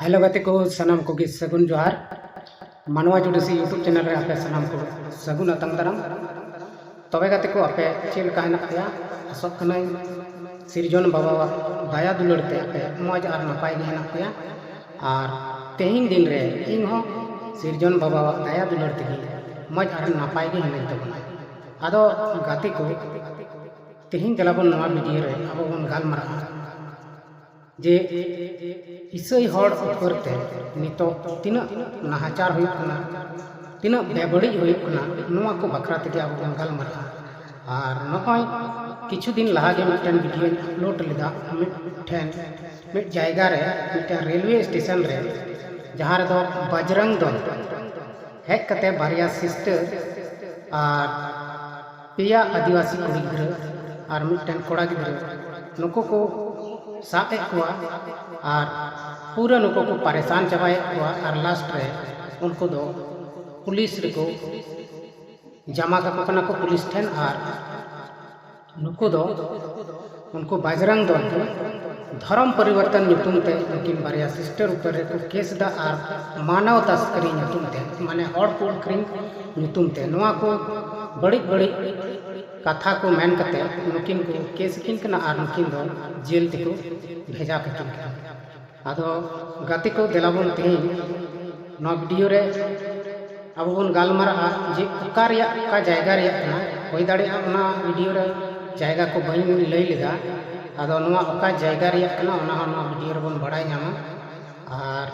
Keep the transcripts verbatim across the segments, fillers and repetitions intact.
Hello ᱜᱟᱛᱮ ᱠᱚ, ᱥᱟᱱᱟᱢ ᱠᱚᱜᱮ ᱥᱟᱹᱜᱩᱱ ᱡᱚᱦᱟᱨ᱾ ᱢᱟᱱᱣᱟ ᱡᱩᱰᱤᱥᱤ YouTube ᱪᱮᱱᱮᱞ ᱨᱮ ᱟᱯᱮ ᱥᱟᱱᱟᱢ ᱠᱚ ᱥᱟᱹᱜᱩᱱ ᱟᱛᱟᱝ ᱫᱟᱨᱟᱢ᱾ ᱛᱚᱵᱮ ᱜᱟᱛᱮ ᱠᱚ, ᱟᱯᱮ ᱪᱮᱫ ᱞᱮᱠᱟ ᱦᱮᱱᱟᱜ ᱯᱮᱭᱟ? ᱟᱥᱚᱜ ᱠᱟᱹᱱᱟᱹᱧ ᱥᱤᱨᱡᱚᱱ ᱵᱟᱵᱟᱣᱟᱜ ᱫᱟᱭᱟ ᱫᱩᱞᱟᱹᱲ ᱛᱮ ᱟᱯᱮ ᱢᱚᱡᱽ ᱟᱨ ᱱᱟᱯᱟᱭ ᱜᱮ ᱦᱮᱱᱟᱜ ᱯᱮᱭᱟ᱾ ᱟᱨ ᱛᱮᱦᱮᱧ ᱫᱤᱱ ᱨᱮ ᱤᱧ ᱦᱚᱸ ᱥᱤᱨᱡᱚᱱ ᱵᱟᱵᱟᱣᱟᱜ ᱫᱟᱭᱟ ᱫᱩᱞᱟᱹᱲ ᱛᱮᱜᱮ ᱢᱚᱡᱽ ᱟᱨ ᱱᱟᱯᱟᱭ ᱜᱮ ᱦᱮᱱᱟᱹᱧ ᱛᱟᱵᱚᱱᱟ᱾ ᱟᱫᱚ ᱜᱟᱛᱮ ᱠᱚ, ᱛᱮᱦᱮᱧ ᱫᱮᱞᱟ ᱵᱚᱱ ᱱᱚᱣᱟ ᱵᱷᱤᱰᱤᱭᱳ ᱨᱮ ᱟᱵᱚ ᱵᱚᱱ ᱜᱟᱞᱢᱟᱨᱟᱜᱼᱟ ᱡᱮ ᱤᱥᱟᱹᱭ ᱦᱚᱲ ᱩᱯᱚᱨ ᱛᱮ ᱱᱤᱛᱚᱜ ᱛᱤᱱᱟᱹᱜ ᱱᱟᱦᱟᱪᱟᱨ ᱦᱩᱭᱩᱜ ᱠᱟᱱᱟ, ᱛᱤᱱᱟᱹᱜ ᱵᱮᱵᱟᱹᱲᱤᱡ ᱦᱩᱭᱩᱜ ᱠᱟᱱᱟ, ᱱᱚᱣᱟ ᱠᱚ ᱵᱟᱠᱷᱨᱟ ᱛᱮᱜᱮ ᱟᱵᱚ ᱵᱚᱱ ᱜᱟᱞᱢᱟᱨᱟᱜᱼᱟ᱾ ᱟᱨ ᱱᱚᱜᱼᱚᱭ ᱠᱤᱪᱷᱩ ᱫᱤᱱ ᱞᱟᱦᱟ ᱜᱮ ᱢᱤᱫᱴᱮᱱ ᱵᱷᱤᱰᱤᱭᱳᱧ ᱟᱯᱞᱳᱰ ᱞᱮᱫᱟ, ᱢᱤᱫᱴᱷᱮᱱ ᱢᱤᱫ ᱡᱟᱭᱜᱟ ᱨᱮ, ᱢᱤᱫᱴᱮᱱ ᱨᱮᱞᱣᱮ ᱥᱴᱮᱥᱚᱱ ᱨᱮ, ᱡᱟᱦᱟᱸ ᱨᱮᱫᱚ ᱵᱟᱡᱽᱨᱟᱝ ᱫᱚᱞ ᱦᱮᱡ ᱠᱟᱛᱮ ᱵᱟᱨᱭᱟ ᱥᱤᱥᱴᱟᱨ ᱟᱨ ᱯᱮᱭᱟ ᱟᱹᱫᱤᱵᱟᱹᱥᱤ ᱠᱩᱲᱤ ᱜᱤᱫᱽᱨᱟᱹ ᱟᱨ ᱢᱤᱫᱴᱮᱱ ᱠᱚᱲᱟ ᱜᱤᱫᱽᱨᱟᱹ, ᱱᱩᱠᱩ ᱠᱚ ᱥᱟᱵ ᱮᱫ ᱠᱚᱣᱟ ᱟᱨ ᱯᱩᱨᱟᱹ ᱱᱩᱠᱩ ᱠᱚ ᱯᱟᱨᱮᱥᱟᱱ ᱪᱟᱵᱟᱭᱮᱫ ᱠᱚᱣᱟ ᱟᱨ ᱞᱟᱥᱴ ᱨᱮ ᱩᱱᱠᱩ ᱫᱚ ᱯᱩᱞᱤᱥ ᱨᱮᱠᱚ ᱡᱟᱢᱟ ᱠᱟᱠᱚ ᱠᱟᱱᱟ ᱠᱚ ᱯᱩᱞᱤᱥ ᱴᱷᱮᱱ᱾ ᱟᱨ ᱱᱩᱠᱩ ᱫᱚ ᱩᱱᱠᱩ ᱵᱟᱡᱽᱨᱟᱝ ᱫᱚᱞ ᱫᱚ ᱫᱷᱚᱨᱚᱢ ᱯᱚᱨᱤᱵᱚᱨᱛᱚᱱ ᱧᱩᱛᱩᱢ ᱛᱮ ᱩᱱᱠᱤᱱ ᱵᱟᱨᱭᱟ ᱥᱤᱥᱴᱟᱨ ᱩᱯᱚᱨ ᱨᱮᱠᱚ ᱠᱮᱥ ᱮᱫᱟ ᱟᱨ ᱢᱟᱱᱟᱣ ᱛᱟᱥᱠᱟᱨᱤ ᱧᱩᱛᱩᱢ ᱛᱮ, ᱢᱟᱱᱮ ᱦᱚᱲ ᱠᱚ ᱟᱹᱠᱷᱨᱤᱧ ᱧᱩᱛᱩᱢ ᱛᱮ ᱱᱚᱣᱟ ᱠᱚ ᱵᱟᱹᱲᱤᱡ ᱵᱟᱹᱲᱤᱡ ᱠᱟᱛᱷᱟ ᱠᱚ ᱢᱮᱱ ᱠᱟᱛᱮ ᱱᱩᱠᱤᱱ ᱠᱚ ᱠᱮᱥ ᱟᱹᱠᱤᱱ ᱠᱟᱱᱟ ᱟᱨ ᱱᱩᱠᱤᱱ ᱫᱚ ᱡᱮᱞ ᱛᱮᱠᱚ ᱵᱷᱮᱡᱟ ᱠᱟᱹᱠᱤᱱ ᱠᱟᱱᱟ᱾ ᱟᱫᱚ ᱜᱟᱛᱮ ᱠᱚ, ᱫᱮᱞᱟ ᱵᱚᱱ ᱛᱮᱦᱮᱧ ᱱᱚᱣᱟ ᱵᱷᱤᱰᱤᱭᱳ ᱨᱮ ᱟᱵᱚ ᱵᱚᱱ ᱜᱟᱞᱢᱟᱨᱟᱜᱼᱟ ᱡᱮ ᱚᱠᱟ ᱨᱮᱭᱟᱜ, ᱚᱠᱟ ᱡᱟᱭᱜᱟ ᱨᱮᱭᱟᱜ ᱠᱟᱱᱟ᱾ ᱦᱩᱭ ᱫᱟᱲᱮᱭᱟᱜᱼᱟ ᱚᱱᱟ ᱵᱷᱤᱰᱤᱭᱳ ᱨᱮ ᱡᱟᱭᱜᱟ ᱠᱚ ᱵᱟᱹᱧ ᱞᱟᱹᱭ ᱞᱮᱫᱟ, ᱟᱫᱚ ᱱᱚᱣᱟ ᱚᱠᱟ ᱡᱟᱭᱜᱟ ᱨᱮᱭᱟᱜ ᱠᱟᱱᱟ ᱚᱱᱟ ᱦᱚᱸ ᱱᱚᱣᱟ ᱵᱷᱤᱰᱤᱭᱳ ᱨᱮᱵᱚᱱ ᱵᱟᱲᱟᱭ ᱧᱟᱢᱟ᱾ ᱟᱨ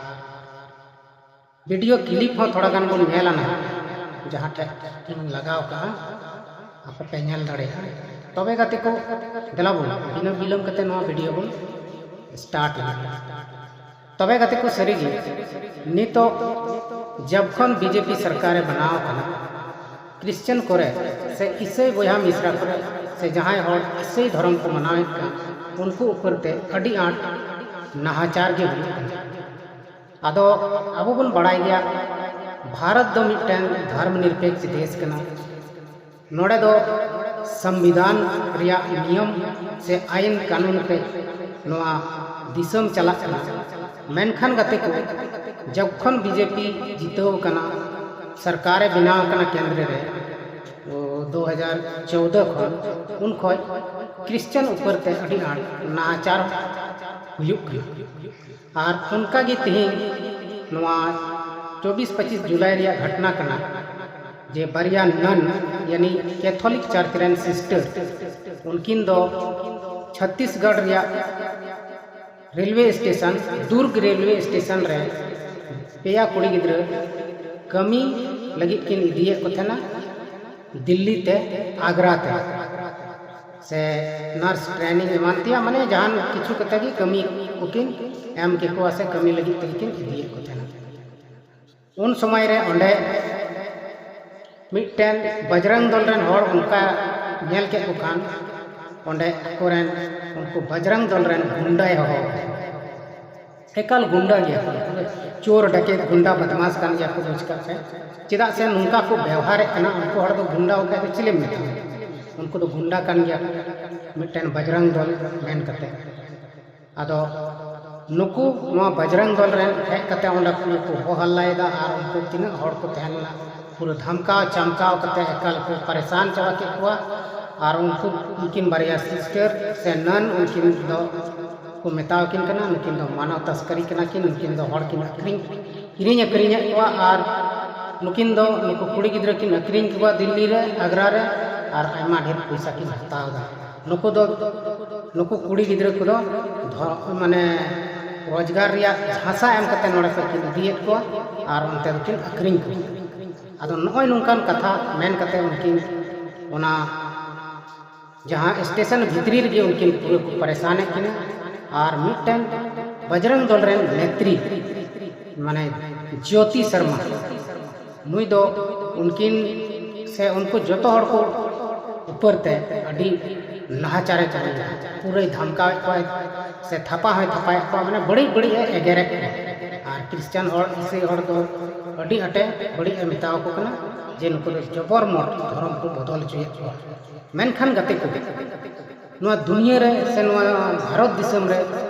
ᱵᱷᱤᱰᱤᱭᱳ ᱠᱞᱤᱯ ᱦᱚᱸ ᱛᱷᱚᱲᱟ ᱜᱟᱱ ᱵᱚᱱ ᱧᱮᱞᱟ ᱱᱟᱦᱟᱜ, ᱡᱟᱦᱟᱸ ᱴᱷᱮᱡ ᱤᱧ ᱞᱟᱜᱟᱣ ᱠᱟᱜᱼᱟ, ᱟᱯᱮ ᱯᱮ ᱧᱮᱞ ᱫᱟᱲᱮᱭᱟᱜᱼᱟ᱾ ᱛᱚᱵᱮ ᱜᱟᱛᱮ ᱠᱚ, ᱫᱮᱞᱟ ᱵᱚᱱ ᱵᱤᱱᱟᱹ ᱵᱤᱞᱚᱢ ᱠᱟᱛᱮ ᱱᱚᱣᱟ ᱵᱷᱤᱰᱤᱭᱳ ᱵᱚᱱ ᱥᱴᱟᱨᱴ ᱞᱮᱜᱮ᱾ ᱛᱚᱵᱮ ᱜᱟᱛᱮ ᱠᱚ, ᱥᱟᱹᱨᱤᱜᱮ ᱱᱤᱛᱚᱜ ᱡᱚᱵ ᱠᱷᱚᱱ ᱵᱤᱡᱮᱯᱤ ᱥᱚᱨᱠᱟᱨᱮ ᱵᱮᱱᱟᱣ ᱟᱠᱟᱱᱟ, ᱠᱨᱤᱥᱪᱟᱱ ᱠᱚᱨᱮ ᱥᱮ ᱤᱥᱟᱹᱭ ᱵᱚᱭᱦᱟ ᱢᱤᱥᱨᱟ ᱠᱚᱨᱮ ᱥᱮ ᱡᱟᱦᱟᱸᱭ ᱦᱚᱲ ᱤᱥᱟᱹᱭ ᱫᱷᱚᱨᱚᱢ ᱠᱚ ᱢᱟᱱᱟᱣᱮᱫ ᱠᱟᱱ, ᱩᱱᱠᱩ ᱩᱯᱚᱨ ᱛᱮ ᱟᱹᱰᱤ ᱟᱸᱴ ᱱᱟᱦᱟᱪᱟᱨ ᱜᱮ ᱦᱩᱭᱩᱜ ᱠᱟᱱᱟ᱾ ᱟᱫᱚ ᱟᱵᱚ ᱵᱚᱱ ᱵᱟᱲᱟᱭ ᱜᱮᱭᱟ, ᱵᱷᱟᱨᱚᱛ ᱫᱚ ᱢᱤᱫᱴᱮᱱ ᱫᱷᱚᱨᱢᱚ ᱱᱤᱨᱯᱮᱠᱥ ᱫᱮᱥ ᱠᱟᱱᱟ᱾ ᱱᱚᱰᱮ ᱫᱚ ᱥᱚᱝᱵᱤᱫᱷᱟᱱ ᱨᱮᱭᱟᱜ ᱱᱤᱭᱚᱢ ᱥᱮ ᱟᱭᱤᱱ ᱠᱟᱹᱱᱩᱱ ᱛᱮ ᱱᱚᱣᱟ ᱫᱤᱥᱚᱢ ᱪᱟᱞᱟᱜ ᱠᱟᱱᱟ᱾ ᱢᱮᱱᱠᱷᱟᱱ ᱜᱟᱛᱮ ᱠᱚ, ᱡᱚᱠᱷᱚᱱ ᱵᱤᱡᱮᱯᱤ ᱡᱤᱛᱟᱹᱣ ᱟᱠᱟᱱᱟ, ᱥᱚᱨᱠᱟᱨᱮ ᱵᱮᱱᱟᱣ ᱟᱠᱟᱱᱟ ᱠᱮᱱᱫᱨᱚ ᱨᱮ, ᱫᱩ ᱦᱟᱡᱟᱨ ᱪᱳᱣᱫᱟᱹ ᱠᱷᱚᱱ, ᱩᱱ ᱠᱷᱚᱱ ᱠᱷᱨᱤᱥᱪᱟᱱ ᱩᱯᱚᱨ ᱛᱮ ᱟᱹᱰᱤ ᱟᱸᱴ ᱱᱟᱦᱟᱪᱟᱨ ᱦᱩᱭᱩᱜ ᱠᱟᱱᱟ᱾ ᱟᱨ ᱚᱱᱠᱟ ᱜᱮ ᱛᱮᱦᱮᱧ ᱱᱚᱣᱟ ᱪᱚᱵᱵᱤᱥ ᱯᱚᱸᱪᱤᱥ ᱡᱩᱞᱟᱭ ᱨᱮᱭᱟᱜ ᱜᱷᱚᱴᱱᱟ ᱠᱟᱱᱟ, ᱡᱮ ᱵᱟᱨᱭᱟ ᱱᱟᱱ, ᱭᱟᱱᱤ ᱠᱮᱛᱷᱚᱞᱤᱠ ᱪᱟᱨᱪ ᱨᱮᱱ ᱥᱤᱥᱴᱟᱨ, ᱩᱱᱠᱤᱱ ᱫᱚ ᱪᱷᱚᱛᱤᱥᱜᱚᱲ ᱨᱮᱭᱟᱜ ᱨᱮᱞᱣᱮ ᱥᱴᱮᱥᱚᱱ, ᱫᱩᱨᱜᱽ ᱨᱮᱞᱣᱮ ᱥᱴᱮᱥᱚᱱ ᱨᱮ ᱯᱮᱭᱟ ᱠᱩᱲᱤ ᱜᱤᱫᱽᱨᱟᱹ ᱠᱟᱹᱢᱤ ᱞᱟᱹᱜᱤᱫ ᱠᱤᱱ ᱤᱫᱤᱭᱮᱫ ᱠᱚ ᱛᱟᱦᱮᱱᱟ, ᱫᱤᱞᱞᱤ ᱛᱮ ᱟᱜᱽᱨᱟ ᱛᱮ᱾ ᱥᱮ ᱱᱟᱨᱥ ᱴᱨᱮᱱᱤᱝ ᱮᱢᱟᱱ ᱛᱮᱭᱟᱜ, ᱢᱟᱱᱮ ᱡᱟᱦᱟᱱ ᱠᱤᱪᱷᱩ ᱠᱟᱛᱮ ᱜᱮ ᱠᱟᱹᱢᱤ ᱠᱚᱠᱤᱱ ᱮᱢ ᱠᱮᱠᱚᱣᱟ ᱥᱮ ᱠᱟᱹᱢᱤ ᱞᱟᱹᱜᱤᱫ ᱛᱮᱜᱮ ᱠᱤᱱ ᱤᱫᱤᱭᱮᱫ ᱠᱚ ᱛᱟᱦᱮᱱᱟ᱾ ᱩᱱ ᱥᱚᱢᱚᱭ ᱨᱮ ᱚᱸᱰᱮ ᱢᱤᱫᱴᱮᱱ ᱵᱟᱡᱽᱨᱟᱝ ᱫᱚᱞ ᱨᱮᱱ ᱦᱚᱲ ᱚᱱᱠᱟ ᱧᱮᱞ ᱠᱮᱫ ᱠᱚ ᱠᱷᱟᱱ, ᱚᱸᱰᱮ ᱟᱠᱚᱨᱮᱱ ᱩᱱᱠᱩ ᱵᱟᱡᱽᱨᱟᱝ ᱫᱚᱞ ᱨᱮᱱ ᱜᱩᱱᱰᱟᱭ ᱦᱚᱦᱚ ᱟᱠᱚ ᱠᱟᱱᱟ᱾ ᱮᱠᱟᱞ ᱜᱩᱱᱰᱟ ᱜᱮᱭᱟ ᱠᱚ, ᱪᱳᱨ ᱰᱟᱠᱮᱛ ᱜᱩᱱᱰᱟ ᱵᱟᱫᱢᱟᱥ ᱠᱟᱱ ᱜᱮᱭᱟ ᱠᱚ, ᱵᱩᱡᱽ ᱠᱟᱜ ᱯᱮ᱾ ᱪᱮᱫᱟᱜ ᱥᱮ ᱱᱚᱝᱠᱟ ᱠᱚ ᱵᱮᱣᱦᱟᱨᱮᱫ ᱠᱟᱱᱟ, ᱩᱱᱠᱩ ᱦᱚᱲ ᱫᱚ ᱜᱩᱱᱰᱟ ᱵᱟᱠᱷᱟᱡ ᱫᱚ ᱪᱤᱞᱤᱢ ᱢᱮᱛᱟᱭᱟ? ᱩᱱᱠᱩ ᱫᱚ ᱜᱩᱱᱰᱟ ᱠᱟᱱ ᱜᱮᱭᱟ ᱠᱚ᱾ ᱢᱤᱫᱴᱮᱱ ᱵᱟᱡᱽᱨᱟᱝ ᱫᱚᱞ ᱢᱮᱱ ᱠᱟᱛᱮ᱾ ᱟᱫᱚ ᱱᱩᱠᱩ ᱱᱚᱣᱟ ᱵᱟᱡᱽᱨᱟᱝ ᱫᱚᱞ ᱨᱮᱱ ᱦᱮᱡ ᱠᱟᱛᱮ ᱚᱸᱰᱮ ᱯᱩᱨᱟᱹ ᱠᱚ ᱦᱚ ᱦᱟᱞᱞᱟᱭᱮᱫᱟ, ᱟᱨ ᱩᱱᱠᱩ ᱛᱤᱱᱟᱹᱜ ᱦᱚᱲ ᱠᱚ ᱛᱟᱦᱮᱸ ᱞᱮᱱᱟ, ᱯᱩᱨᱟᱹ ᱫᱷᱟᱢᱠᱟᱣ ᱪᱟᱢᱠᱟᱣ ᱠᱟᱛᱮ ᱮᱠᱟᱞ ᱠᱚ ᱯᱟᱨᱮᱥᱟᱱ ᱪᱟᱵᱟ ᱠᱮᱫ ᱠᱚᱣᱟ᱾ ᱟᱨ ᱩᱱᱠᱩ, ᱩᱱᱠᱤᱱ ᱵᱟᱨᱭᱟ ᱥᱤᱥᱴᱟᱨ ᱥᱮ ᱱᱟᱱ, ᱩᱱᱠᱤᱱ ᱫᱚ ᱠᱚ ᱢᱮᱛᱟᱣ ᱠᱤᱱ ᱠᱟᱱᱟ, ᱱᱩᱠᱤᱱ ᱫᱚ ᱢᱟᱱᱚᱣ ᱛᱟᱥᱠᱟᱨᱤ ᱠᱟᱱᱟ ᱠᱤᱱ, ᱱᱩᱠᱤᱱ ᱫᱚ ᱦᱚᱲ ᱠᱤᱱ ᱟᱹᱠᱷᱨᱤᱧ, ᱠᱤᱨᱤᱧ ᱟᱹᱠᱷᱨᱤᱧᱮᱫ ᱠᱚᱣᱟ᱾ ᱟᱨ ᱱᱩᱠᱤᱱ ᱫᱚ ᱱᱩᱠᱩ ᱠᱩᱲᱤ ᱜᱤᱫᱽᱨᱟᱹ ᱠᱤᱱ ᱟᱹᱠᱷᱨᱤᱧ ᱠᱚᱣᱟ ᱫᱤᱞᱞᱤ ᱨᱮ, ᱟᱜᱽᱨᱟ ᱨᱮ, ᱟᱨ ᱟᱭᱢᱟ ᱰᱷᱮᱨ ᱯᱚᱭᱥᱟ ᱠᱤᱱ ᱦᱟᱛᱟᱣ ᱮᱫᱟ᱾ ᱱᱩᱠᱩ ᱫᱚ, ᱱᱩᱠᱩ ᱠᱩᱲᱤ ᱜᱤᱫᱽᱨᱟᱹ ᱠᱚᱫᱚ ᱫᱷᱚ-, ᱢᱟᱱᱮ ᱨᱳᱡᱽᱜᱟᱨ ᱨᱮᱭᱟᱜ ᱡᱷᱟᱸᱥᱟ ᱮᱢ ᱠᱟᱛᱮ ᱱᱚᱰᱮ ᱠᱷᱚᱱ ᱠᱤᱱ ᱤᱫᱤᱭᱮᱫ ᱠᱚᱣᱟ ᱟᱨ ᱚᱱᱛᱮ ᱫᱚᱠᱤᱱ ᱟᱹᱠᱷᱨᱤᱧ ᱠᱚᱣᱟ᱾ ᱟᱫᱚ ᱱᱚᱜᱼᱚᱭ ᱱᱚᱝᱠᱟᱱ ᱠᱟᱛᱷᱟ ᱢᱮᱱ ᱠᱟᱛᱮ ᱩᱱᱠᱤᱱ ᱚᱱᱟ ᱡᱟᱦᱟᱸ ᱥᱴᱮᱥᱚᱱ ᱵᱷᱤᱛᱨᱤ ᱨᱮᱜᱮ ᱩᱱᱠᱤᱱ ᱯᱩᱨᱟᱹ ᱠᱚ ᱯᱟᱨᱮᱥᱟᱱᱮᱫ ᱠᱤᱱᱟ᱾ ᱟᱨ ᱢᱤᱫᱴᱮᱱ ᱵᱟᱡᱽᱨᱟᱝ ᱫᱚᱞ ᱨᱮᱱ ᱱᱮᱛᱨᱤ, ᱢᱟᱱᱮ ᱡᱳᱛᱤ ᱥᱚᱨᱢᱟ, ᱱᱩᱭ ᱫᱚ ᱩᱱᱠᱤᱱ ᱥᱮ ᱩᱱᱠᱩ ᱡᱚᱛᱚ ᱦᱚᱲ ᱠᱚ ᱩᱯᱚᱨ ᱛᱮ ᱟᱹᱰᱤ ᱱᱟᱦᱟᱪᱟᱨᱮ ᱪᱟᱹᱞᱩᱭᱮᱫᱟ᱾ ᱯᱩᱨᱟᱹᱭ ᱫᱷᱟᱢᱠᱟᱣᱮᱫ ᱠᱚᱣᱟ ᱥᱮ ᱛᱷᱟᱯᱟ ᱦᱚᱸᱭ ᱛᱷᱟᱯᱟᱭᱮᱫ ᱠᱚᱣᱟ, ᱢᱟᱱᱮ ᱵᱟᱹᱲᱤᱡ ᱵᱟᱹᱲᱤᱡ ᱮ ᱮᱜᱮᱨᱮᱫ ᱠᱚᱣᱟ᱾ ᱟᱨ ᱠᱷᱨᱤᱥᱪᱟᱱ ᱦᱚᱲ, ᱤᱥᱟᱹᱭ ᱦᱚᱲ ᱫᱚ ᱟᱹᱰᱤ ᱟᱸᱴᱮ ᱵᱟᱹᱲᱤᱡ ᱮ ᱢᱮᱛᱟᱣ ᱠᱚ ᱠᱟᱱᱟ ᱡᱮ ᱱᱩᱠᱩ ᱫᱚ ᱡᱚᱵᱚᱨ ᱢᱚᱛ ᱫᱷᱚᱨᱚᱢ ᱠᱚ ᱵᱚᱫᱚᱞ ᱦᱚᱪᱚᱭᱮᱫ ᱠᱚᱣᱟ᱾ ᱢᱮᱱᱠᱷᱟᱱ ᱜᱟᱛᱮ ᱠᱚ, ᱱᱚᱣᱟ ᱫᱩᱱᱤᱭᱟᱹ ᱨᱮ ᱥᱮ ᱱᱚᱣᱟ ᱵᱷᱟᱨᱚᱛ ᱫᱤᱥᱚᱢ ᱨᱮ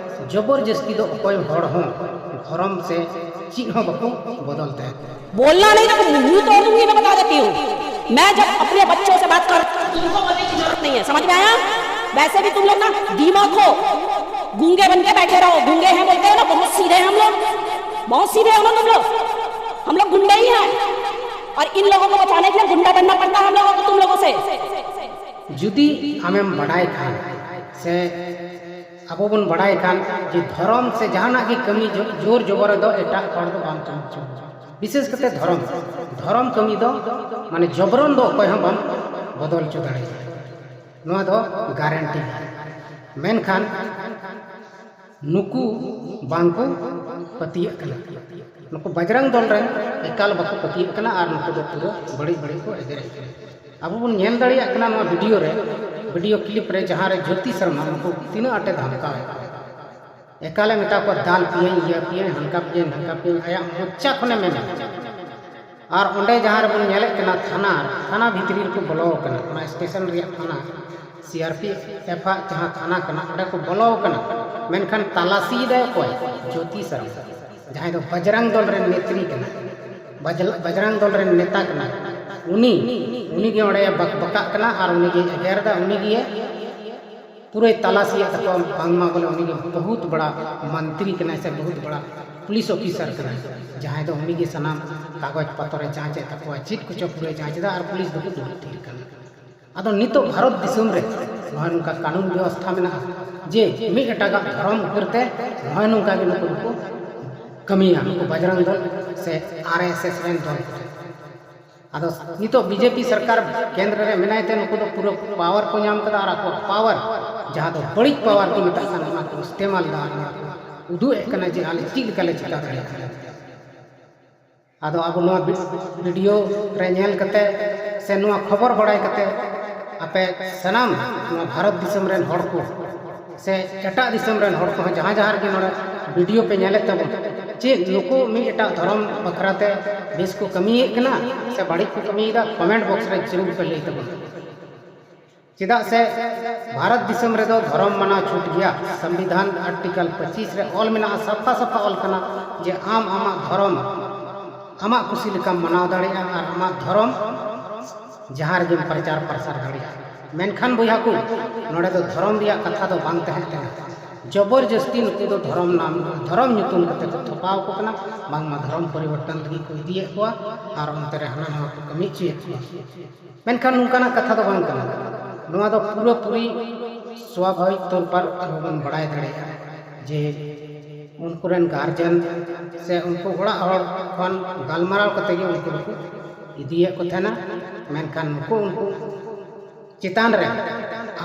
ᱡᱚᱵᱚᱨ ᱡᱟᱹᱥᱛᱤ ᱫᱚ ᱚᱠᱚᱭ ᱦᱚᱲ ᱦᱚᱸ ᱫᱷᱚᱨᱚᱢ ᱥᱮ ᱪᱮᱫ ᱦᱚᱸ ᱵᱟᱠᱚ ᱵᱚᱫᱚᱞ ᱛᱟᱦᱮᱸᱫ᱾ बोलना नहीं तो मुंह तोड़ दूंगी, मैं बता देती हूँ। मैं जब अपने बच्चों से बात कर, तुमको बोलने की जरूरत नहीं है, समझ में आया? वैसे भी तुम लोग ना दिमाग हो, गूंगे बन के बैठे रहो। गूंगे हैं बोलते हो ना, बहुत सीधे हैं हम लोग, बहुत सीधे हो ना तुम लोग। हम लोग गुंडे ही हैं, और इन लोगों को बचाने के लिए गुंडा बनना पड़ता है हम लोगों को तुम लोगों से। ᱡᱩᱫᱤ ᱟᱢᱮᱢ ᱵᱟᱰᱟᱭ ᱠᱷᱟᱱ ᱥᱮ ᱟᱵᱚ ᱵᱚᱱ ᱵᱟᱲᱟᱭ ᱠᱷᱟᱱ ᱡᱮ ᱫᱷᱚᱨᱚᱢ ᱥᱮ ᱡᱟᱦᱟᱱᱟᱜ ᱜᱮ ᱠᱟᱹᱢᱤ ᱡᱳ-, ᱡᱳᱨ ᱡᱚᱵᱚᱨ ᱫᱚ ᱮᱴᱟᱜ ᱦᱚᱲ ᱫᱚ ᱵᱟᱢ ᱠᱟᱹᱢᱤ ᱦᱚᱪᱚ ᱠᱚᱣᱟ᱾ ᱵᱤᱥᱮᱥ ᱠᱟᱛᱮ ᱫᱷᱚᱨᱚᱢ, ᱫᱷᱚᱨᱚᱢ ᱠᱟᱹᱢᱤ ᱫᱚ ᱢᱟᱱᱮ ᱡᱚᱵᱨᱚᱱ ᱫᱚ ᱚᱠᱚᱭ ᱦᱚᱸ ᱵᱟᱢ ᱵᱚᱫᱚᱞ ᱦᱚᱪᱚ ᱫᱟᱲᱮᱭᱟᱜᱼᱟ᱾ ᱱᱚᱣᱟ ᱫᱚ ᱜᱟᱨᱮᱱᱴᱤ᱾ ᱢᱮᱱᱠᱷᱟᱱ ᱱᱩᱠᱩ ᱵᱟᱝᱠᱚ ᱯᱟᱹᱛᱭᱟᱹᱜ ᱠᱟᱱᱟ᱾ ᱱᱩᱠᱩ ᱵᱟᱡᱽᱨᱟᱝ ᱫᱚᱞ ᱨᱮᱱ ᱮᱠᱟᱞ ᱵᱟᱠᱚ ᱯᱟᱹᱛᱭᱟᱹᱜ ᱠᱟᱱᱟ ᱟᱨ ᱱᱩᱠᱩ ᱫᱚ ᱯᱩᱨᱟᱹ ᱵᱟᱹᱲᱤᱡ ᱵᱟᱹᱲᱤᱡ ᱠᱚ ᱮᱜᱮᱨᱮᱫ ᱠᱟᱱᱟ᱾ ᱟᱵᱚ ᱵᱚᱱ ᱧᱮᱞ ᱫᱟᱲᱮᱭᱟᱜ ᱠᱟᱱᱟ ᱱᱚᱣᱟ ᱵᱷᱤᱰᱤᱭᱳ ᱨᱮ, ᱵᱷᱤᱰᱤᱭᱳ ᱠᱞᱤᱯ ᱨᱮ, ᱡᱟᱦᱟᱸ ᱨᱮ ᱡᱳᱛᱤ ᱥᱟᱨᱢᱟ ᱱᱩᱠᱩ ᱛᱤᱱᱟᱹᱜ ᱟᱸᱴᱮ ᱫᱷᱟᱢᱠᱟᱣᱮᱫ ᱠᱚᱣᱟ᱾ ᱮᱠᱟᱞᱮ ᱢᱮᱛᱟ ᱠᱚᱣᱟ, "ᱫᱟᱞ ᱯᱮᱭᱟᱹᱧ, ᱤᱭᱟᱹ ᱯᱮᱭᱟᱹᱧ, ᱦᱟᱱᱠᱟ ᱯᱮᱭᱟᱹᱧ, ᱱᱷᱟᱝᱠᱟ ᱯᱮᱭᱟᱹᱧ", ᱟᱭᱟᱜ ᱢᱚᱪᱟ ᱠᱷᱚᱱᱮ ᱢᱮᱱᱟ᱾ ᱟᱨ ᱚᱸᱰᱮ ᱡᱟᱦᱟᱸ ᱨᱮᱵᱚᱱ ᱧᱮᱞᱮᱫ ᱠᱟᱱᱟ ᱛᱷᱟᱱᱟ, ᱛᱷᱟᱱᱟ ᱵᱷᱤᱛᱨᱤ ᱨᱮᱠᱚ ᱵᱚᱞᱚ ᱟᱠᱟᱱᱟ, ᱚᱱᱟ ᱥᱴᱮᱥᱚᱱ ᱨᱮᱭᱟᱜ ᱛᱷᱟᱱᱟ, ᱥᱤ ᱟᱨ ᱯᱤ ᱮᱯᱷ ᱟᱜ ᱡᱟᱦᱟᱸ ᱛᱷᱟᱱᱟ ᱠᱟᱱᱟ, ᱚᱸᱰᱮ ᱠᱚ ᱵᱚᱞᱚ ᱟᱠᱟᱱᱟ᱾ ᱢᱮᱱᱠᱷᱟᱱ ᱛᱟᱞᱟᱥᱤᱭᱮᱫᱟᱭ ᱚᱠᱚᱭ? ᱡᱳᱛᱤ ᱥᱟᱨᱢᱟ, ᱡᱟᱦᱟᱸᱭ ᱫᱚ ᱵᱟᱡᱽᱨᱟᱝ ᱫᱚᱞ ᱨᱮᱱ ᱱᱮᱛᱨᱤ ᱠᱟᱱᱟ, ᱵᱟᱡᱽ-, ᱵᱟᱡᱽᱨᱟᱝ ᱫᱚᱞ ᱨᱮᱱ ᱱᱮᱛᱟ ᱠᱟᱱᱟ᱾ ᱩᱱᱤ, ᱩᱱᱤᱜᱮ ᱚᱸᱰᱮ ᱵᱟᱠ-, ᱵᱟᱠᱟᱜ ᱠᱟᱱᱟ ᱟᱨ ᱩᱱᱤᱜᱮ ᱮᱜᱮᱨ ᱮᱫᱟ, ᱩᱱᱤᱜᱮ ᱯᱩᱨᱟᱹᱭ ᱛᱟᱞᱟᱥᱤᱭᱮᱫ ᱛᱟᱠᱚᱣᱟ, ᱵᱟᱝᱢᱟ ᱵᱚᱞᱮ ᱩᱱᱤ ᱫᱚ ᱵᱚᱦᱩᱛ ᱵᱟᱲᱟ ᱢᱚᱱᱛᱨᱤ ᱠᱟᱱᱟᱭ ᱥᱮ ᱵᱚᱦᱩᱛ ᱵᱟᱲᱟ ᱯᱩᱞᱤᱥ ᱚᱯᱷᱤᱥᱟᱨ ᱠᱟᱱᱟᱭ, ᱡᱟᱦᱟᱸᱭ ᱫᱚ ᱩᱱᱤᱜᱮ ᱥᱟᱱᱟᱢ ᱠᱟᱜᱚᱡᱽ ᱯᱚᱛᱚᱨ ᱮ ᱡᱟᱸᱪ ᱮᱫ ᱛᱟᱠᱚᱣᱟ, ᱪᱮᱫ ᱠᱚᱪᱚ ᱯᱩᱨᱟᱹᱭ ᱡᱟᱸᱪ ᱮᱫᱟ ᱟᱨ ᱯᱩᱞᱤᱥ ᱫᱚᱠᱚ ᱫᱩᱲᱩᱵ ᱛᱷᱤᱨ ᱠᱟᱱᱟ᱾ ᱟᱫᱚ ᱱᱤᱛᱚᱜ ᱵᱷᱟᱨᱚᱛ ᱫᱤᱥᱚᱢ ᱨᱮ ᱱᱚᱜᱼᱚᱭ ᱱᱚᱝᱠᱟ ᱠᱟᱹᱱᱩᱱ ᱵᱮᱵᱚᱥᱛᱷᱟ ᱢᱮᱱᱟᱜᱼᱟ ᱡᱮ ᱢᱤᱫ ᱮᱴᱟᱜᱟᱜ ᱫᱷᱚᱨᱚᱢ ᱩᱯᱚᱨ ᱛᱮ ᱱᱚᱜᱼᱚᱭ ᱱᱚᱝᱠᱟ ᱜᱮ ᱱᱩᱠᱩ ᱫᱚᱠᱚ ᱠᱟᱹᱢᱤᱭᱟ, ᱱᱩᱠᱩ ᱵᱟᱡᱽᱨᱟᱝ ᱫᱚᱞ ᱥᱮ ᱟᱨ ᱮᱥ ᱮᱥ ᱨᱮᱱ ᱫᱚᱞ ᱠᱚ᱾ ᱟᱫᱚ ᱱᱤᱛᱚᱜ ᱵᱤᱡᱮᱯᱤ ᱥᱚᱨᱠᱟᱨ ᱠᱮᱱᱫᱨᱚ ᱨᱮ ᱢᱮᱱᱟᱭ ᱛᱮ ᱱᱩᱠᱩ ᱫᱚ ᱯᱩᱨᱟᱹ ᱯᱟᱣᱟᱨ ᱠᱚ ᱧᱟᱢ ᱠᱟᱫᱟ ᱟᱨ ᱟᱠᱚᱣᱟᱜ ᱯᱟᱣᱟᱨ, ᱡᱟᱦᱟᱸ ᱫᱚ ᱵᱟᱹᱲᱤᱡ ᱯᱟᱣᱟᱨ ᱠᱚ ᱢᱮᱛᱟᱜ ᱠᱟᱱ, ᱚᱱᱟ ᱠᱚ ᱤᱥᱛᱮᱢᱟᱞ ᱮᱫᱟ ᱟᱨ ᱱᱚᱣᱟ ᱠᱚ ᱩᱫᱩᱜ ᱮᱫ ᱠᱟᱱᱟ ᱡᱮ ᱟᱞᱮ ᱪᱮᱫ ᱞᱮᱠᱟ ᱞᱮ ᱪᱤᱠᱟ ᱫᱟᱲᱮᱭᱟᱜ ᱠᱟᱱᱟ᱾ ᱟᱫᱚ ᱟᱵᱚ ᱱᱚᱣᱟ ᱵᱷᱤ-, ᱵᱷᱤᱰᱤᱭᱳ ᱨᱮ ᱧᱮᱞ ᱠᱟᱛᱮ ᱥᱮ ᱱᱚᱣᱟ ᱠᱷᱚᱵᱚᱨ ᱵᱟᱲᱟᱭ ᱠᱟᱛᱮ ᱟᱯᱮ ᱥᱟᱱᱟᱢ ᱱᱚᱣᱟ ᱵᱷᱟᱨᱚᱛ ᱫᱤᱥᱚᱢ ᱨᱮᱱ ᱦᱚᱲ ᱠᱚ ᱥᱮ ᱮᱴᱟᱜ ᱫᱤᱥᱚᱢ ᱨᱮᱱ ᱦᱚᱲ ᱠᱚᱦᱚᱸ ᱡᱟᱦᱟᱸ ᱡᱟᱦᱟᱸ ᱨᱮᱜᱮ ᱱᱚᱰᱮ ᱵᱷᱤᱰᱤᱭᱳ ᱯᱮ ᱧᱮᱞᱮᱫ ᱛᱟᱵᱚᱱ, ᱪᱮᱫ ᱱᱩᱠᱩ ᱢᱤᱫ ᱮᱴᱟᱜ ᱫᱷᱚᱨᱚᱢ ᱵᱟᱠᱷᱨᱟ ᱛᱮ ᱵᱮᱥ ᱠᱚ ᱠᱟᱹᱢᱤᱭᱮᱫ ᱠᱟᱱᱟ ᱥᱮ ᱵᱟᱹᱲᱤᱡ ᱠᱚ ᱠᱟᱹᱢᱤᱭᱮᱫᱟ, ᱠᱚᱢᱮᱱᱴ ᱵᱚᱠᱥ ᱨᱮ ᱡᱟᱹᱨᱩᱲ ᱯᱮ ᱞᱟᱹᱭ ᱛᱟᱵᱚᱱᱟ᱾ ᱪᱮᱫᱟᱜ ᱥᱮ ᱵᱷᱟᱨᱚᱛ ᱫᱤᱥᱚᱢ ᱨᱮᱫᱚ ᱫᱷᱚᱨᱚᱢ ᱢᱟᱱᱟᱣ ᱪᱷᱩᱴ ᱜᱮᱭᱟ᱾ ᱥᱚᱝᱵᱤᱫᱷᱟᱱ ᱟᱨᱴᱤᱠᱟᱞ ᱯᱚᱸᱪᱤᱥ ᱨᱮ ᱚᱞ ᱢᱮᱱᱟᱜᱼᱟ, ᱥᱟᱯᱷᱟ ᱥᱟᱯᱷᱟ ᱚᱞ ᱠᱟᱱᱟ ᱡᱮ ᱟᱢ ᱟᱢᱟᱜ ᱫᱷᱚᱨᱚᱢ ᱟᱢᱟᱜ ᱠᱩᱥᱤ ᱞᱮᱠᱟᱢ ᱢᱟᱱᱟᱣ ᱫᱟᱲᱮᱭᱟᱜᱼᱟ ᱟᱨ ᱟᱢᱟᱜ ᱫᱷᱚᱨᱚᱢ ᱡᱟᱦᱟᱸ ᱨᱮᱜᱮᱢ ᱯᱨᱚᱪᱟᱨ ᱯᱨᱚᱥᱟᱨ ᱫᱟᱲᱮᱭᱟᱜᱼᱟ᱾ ᱢᱮᱱᱠᱷᱟᱱ ᱵᱚᱭᱦᱟ ᱠᱚ, ᱱᱚᱰᱮ ᱫᱚ ᱫᱷᱚᱨᱚᱢ ᱨᱮᱭᱟᱜ ᱠᱟᱛᱷᱟ ᱫᱚ ᱵᱟᱝ ᱛᱟᱦᱮᱸ ᱠᱟᱱᱟ᱾ ᱡᱚᱵᱚᱨ ᱡᱚᱥᱛᱤ ᱱᱩᱠᱩ ᱫᱚ ᱫᱷᱚᱨᱚᱢ ᱱᱟᱢ ᱫᱷᱚᱨᱚᱢ ᱧᱩᱛᱩᱢ ᱠᱟᱛᱮ ᱠᱚ ᱛᱷᱚᱯᱟᱣ ᱠᱚ ᱠᱟᱱᱟ, ᱵᱟᱝᱢᱟ ᱫᱷᱚᱨᱚᱢ ᱯᱚᱨᱤᱵᱚᱨᱛᱚᱱ ᱞᱟᱹᱜᱤᱫ ᱠᱚ ᱤᱫᱤᱭᱮᱫ ᱠᱚᱣᱟ ᱟᱨ ᱚᱱᱛᱮ ᱨᱮ ᱦᱟᱱᱟ ᱱᱟᱣᱟ ᱠᱚ ᱠᱟᱹᱢᱤ ᱦᱚᱪᱚᱭᱮᱫ ᱠᱚᱣᱟ᱾ ᱢᱮᱱᱠᱷᱟᱱ ᱱᱚᱝᱠᱟᱱᱟᱜ ᱠᱟᱛᱷᱟ ᱫᱚ ᱵᱟᱝ ᱠᱟᱱᱟ᱾ ᱱᱚᱣᱟ ᱫᱚ ᱯᱩᱨᱟᱹᱯᱩᱨᱤ ᱥᱣᱟᱵᱷᱟᱵᱤᱠ ᱛᱚᱨ ᱯᱟᱨ ᱟᱵᱚ ᱵᱚᱱ ᱵᱟᱲᱟᱭ ᱫᱟᱲᱮᱭᱟᱜᱼᱟ ᱡᱮ ᱩᱱᱠᱩ ᱨᱮᱱ ᱜᱟᱨᱡᱮᱱ ᱥᱮ ᱩᱱᱠᱩ ᱚᱲᱟᱜ ᱦᱚᱲ ᱠᱷᱚᱱ ᱜᱟᱞᱢᱟᱨᱟᱣ ᱠᱟᱛᱮ ᱜᱮ ᱩᱱᱠᱩ ᱫᱚᱠᱚ ᱤᱫᱤᱭᱮᱫ ᱠᱚ ᱛᱟᱦᱮᱱᱟ᱾ ᱢᱮᱱᱠᱷᱟᱱ ᱱᱩᱠᱩ ᱩᱱᱠᱩ ᱪᱮᱛᱟᱱ ᱨᱮ